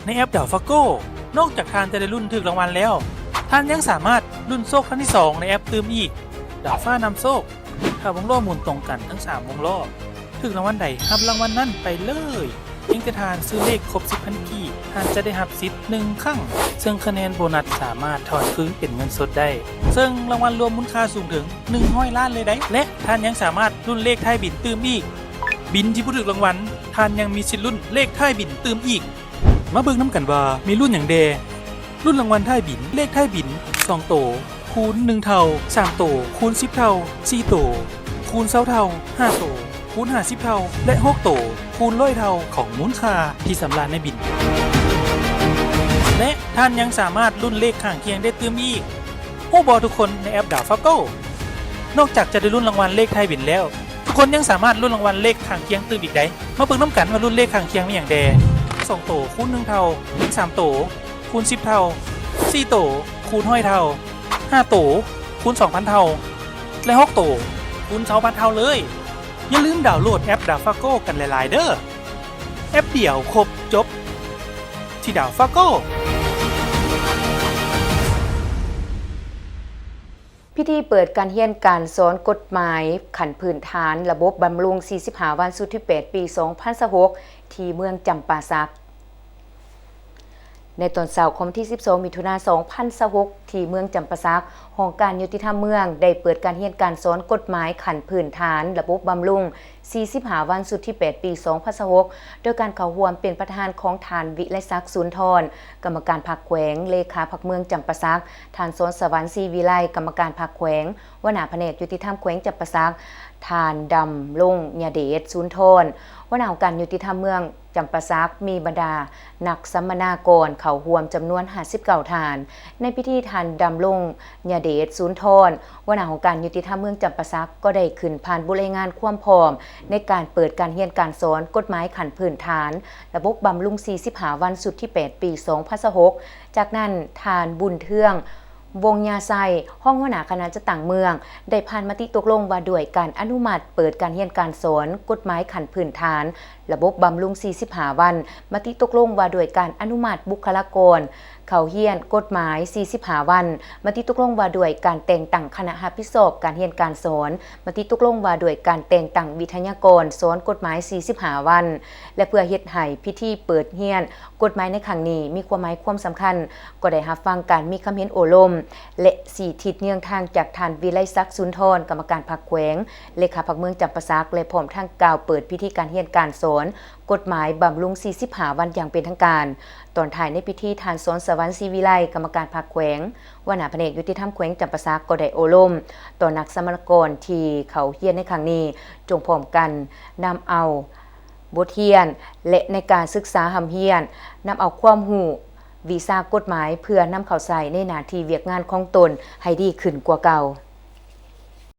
ໃນແອັບ Dawfaco ນອກຈາກທ່ານຈະໄດ້ລຸ້ນຖືກລາງວັນແລ້ວ, ທ່ານຍັງສາມາດລຸ້ນໂຊກຄັ້ງທີສອງໃນແອັບຕື່ມອີກ, ດາວຟ້ານຳໂຊກ. ຖ້າວົງລໍ້ໝູນຕົງກັນທັງສາມວົງລໍ້, ຖືກລາງວັນໃດຮັບລາງວັນນັ້ນໄປເລີຍ. ພຽງແຕ່ທ່ານຊື້ເລກຄົບສິບພັນກີບ, ທ່ານຈະໄດ້ຮັບສິດໜຶ່ງຄັ້ງ, ເຊິ່ງຄະແນນໂບນັດສາມາດຖອນຄືນເປັນເງິນສົດໄດ້. ເຊິ່ງລາງວັນລວມມູນຄ່າສູງເຖິງໜຶ່ງຮ້ອຍລ້ານເລີຍໃດ໋. ແລະ ທ່ານຍັງສາມາດລຸ້ນເລກທ້າຍບິນຕື່ມອີກ. ບິນທີ່ບໍ່ຖືກລາງວັນ, ທ່ານຍັງມີສິດລຸ້ນເລກທ້າຍບິນຕື່ມອີກ. ມາເບິ່ງນຳກັນວ່າມີລຸ້ນຫຍັງແດ່. ລຸ້ນລາງວັນທ້າຍບິນ, ເລກທ້າຍບິນ ສອງໂຕ ຄູນໜຶ່ງເທົ່າ, ສາມໂຕ ຄູນສິບເທົ່າ, ສີ່ໂຕ ຄູນຊາວເທົ່າ, ຫ້າໂຕ ຄູນຫ້າສິບເທົ່າ ແລະ ຫົກໂຕ ຄູນຮ້ອຍເທົ່າຂອງມູນຄ່າທີ່ຊຳລະໃນບິນ. ແລະ ທ່ານຍັງສາມາດລຸ້ນເລກຂ້າງຄຽງໄດ້ຕື່ມອີກ. ຮູ້ບໍ່ທຸກຄົນ, ໃນແອັບ Dawfaco ນອກຈາກຈະໄດ້ລຸ້ນລາງວັນເລກທ້າຍບິນແລ້ວ, ທຸກຄົນຍັງສາມາດລຸ້ນລາງວັນເລກຂ້າງຄຽງຕື່ມອີກໄດ້. ມາເບິ່ງນຳກັນວ່າລຸ້ນເລກຂ້າງຄຽງມີຫຍັງແດ່. ສອງໂຕ ຄູນໜຶ່ງເທົ່າ, ສາມໂຕ ຄູນສິບເທົ່າ, ສີ່ໂຕ ຄູນຮ້ອຍເທົ່າ, ຫ້າໂຕ ຄູນສອງພັນເທົ່າ ແລະ ຫົກໂຕ ຄູນຊາວພັນເທົ່າເລີຍ. ຢ່າລືມດາວໂຫຼດແອັບ Dawfaco ກັນຫຼາຍໆເດີ້. ແອັບດຽວຄົບຈົບ ທີ່ Dawfaco. ພິທີເປີດການຮຽນການສອນກົດໝາຍຂັ້ນພື້ນຖານລະບົບບຳລຸງສີ່ສິບຫ້າວັນ ຊຸດທີແປດ ປີສອງພັນຊາວຫົກ ທີ່ເມືອງຈຳປາສັກ. ໃນຕອນເຊົ້າຂອງວັນທີສິບສອງ ມິຖຸນາ ສອງພັນຊາວຫົກ ທີ່ເມືອງຈຳປາສັກ, ຫ້ອງການຍຸຕິທຳເມືອງໄດ້ເປີດການຮຽນການສອນກົດໝາຍຂັ້ນພື້ນຖານລະບົບບຳລຸງສີ່ສິບຫ້າວັນ ຊຸດທີແປດ ປີສອງພັນຊາວຫົກ ໂດຍການເຂົ້າຮ່ວມເປັນປະທານຂອງທ່ານ ວິໄລສັກ ສູນທອນ ກຳມະການພັກແຂວງ, ເລຂາພັກເມືອງຈຳປາສັກ, ທ່ານ ສອນສະຫວັນ ສີວິໄລ ກຳມະການພັກແຂວງ, ຫົວໜ້າພະແນກຍຸຕິທຳແຂວງຈຳປາສັກ, ທ່ານ ດຳລົງ ຍະເດດ ສູນທອນ ຫົວໜ້າອົງການຍຸຕິທຳເມືອງ ຈຳປາສັກ ມີບັນດານັກສຳມະນາກອນເຂົ້າຮ່ວມຈຳນວນຫ້າສິບເກົ້າທ່ານ. ໃນພິທີ ທ່ານ ດຳລົງ ຍະເດດ ສູນທອນ ຫົວໜ້າຫ້ອງການຍຸຕິທຳເມືອງຈຳປາສັກ ກໍໄດ້ຂຶ້ນຜ່ານບົດລາຍງານຄວາມພ້ອມໃນການເປີດການຮຽນການສອນກົດໝາຍຂັ້ນພື້ນຖານລະບົບບຳລຸງສີ່ສິບຫ້າວັນ ຊຸດທີແປດ ປີສອງພັນຊາວຫົກ. ຈາກນັ້ນ ທ່ານ ບຸນເທືອງ ວົງຍາໄຊ ຮອງຫົວໜ້າຄະນະຈັດຕັ້ງເມືອງ ໄດ້ຜ່ານມະຕິຕົກລົງວ່າດ້ວຍການອະນຸມັດເປີດການຮຽນການສອນກົດໝາຍຂັ້ນພື້ນຖານລະບົບບຳລຸງສີ່ສິບຫ້າວັນ, ມະຕິຕົກລົງວ່າດ້ວຍການອະນຸມັດບຸກຄະລາກອນເຂົ້າຮຽນກົດໝາຍສີ່ສິບຫ້າວັນ, ມະຕິຕົກລົງວ່າດ້ວຍການແຕ່ງຕັ້ງຄະນະຮັບຜິດຊອບການຮຽນການສອນ, ມະຕິຕົກລົງວ່າດ້ວຍການແຕ່ງຕັ້ງວິທະຍາກອນສອນກົດໝາຍສີ່ສິບຫ້າວັນ ແລະ ເພື່ອເຮັດໃຫ້ພິທີເປີດຮຽນ ກົດໝາຍໃນຄັ້ງນີ້ມີຄວາມໝາຍຄວາມສຳຄັນ, ກໍໄດ້ຮັບຟັງການມີຄຳເຫັນໂອ້ລົມ ແລະ ຊີ້ທິດເຍືອງທາງຈາກທ່ານ ວິໄລສັກ ສູນທອນ ກຳມະການພັກແຂວງ, ເລຂາພັກເມືອງຈຳປາສັກ ແລະ ພ້ອມທັງກ່າວເປີດພິທີການຮຽນການສອນກົດໝາຍບຳລຸງສີ່ສິບຫ້າວັນຢ່າງເປັນທາງການ. ຕອນທ້າຍໃນພິທີ ທ່ານ ສອນສະຫວັນ ສີວິໄລ ກຳມະການພັກແຂວງ, ຫົວໜ້າພະແນກຍຸຕິທຳແຂວງຈຳປາສັກ ກໍໄດ້ໂອ້ລົມຕໍ່ນັກສຳມະນາກອນທີ່ເຂົ້າຮຽນໃນຄັ້ງນີ້, ຈົ່ງພ້ອມກັນນຳເອົາ ບົດຮຽນ ແລະ ໃນການສຶກສາຮ່ຳຮຽນ, ນຳເອົາຄວາມຮູ້ວິຊາກົດໝາຍເພື່ອນຳເຂົ້າໃຊ້ໃນໜ້າທີ່ວຽກງານຂອງຕົນໃຫ້ດີຂຶ້ນກວ່າເກົ່າ.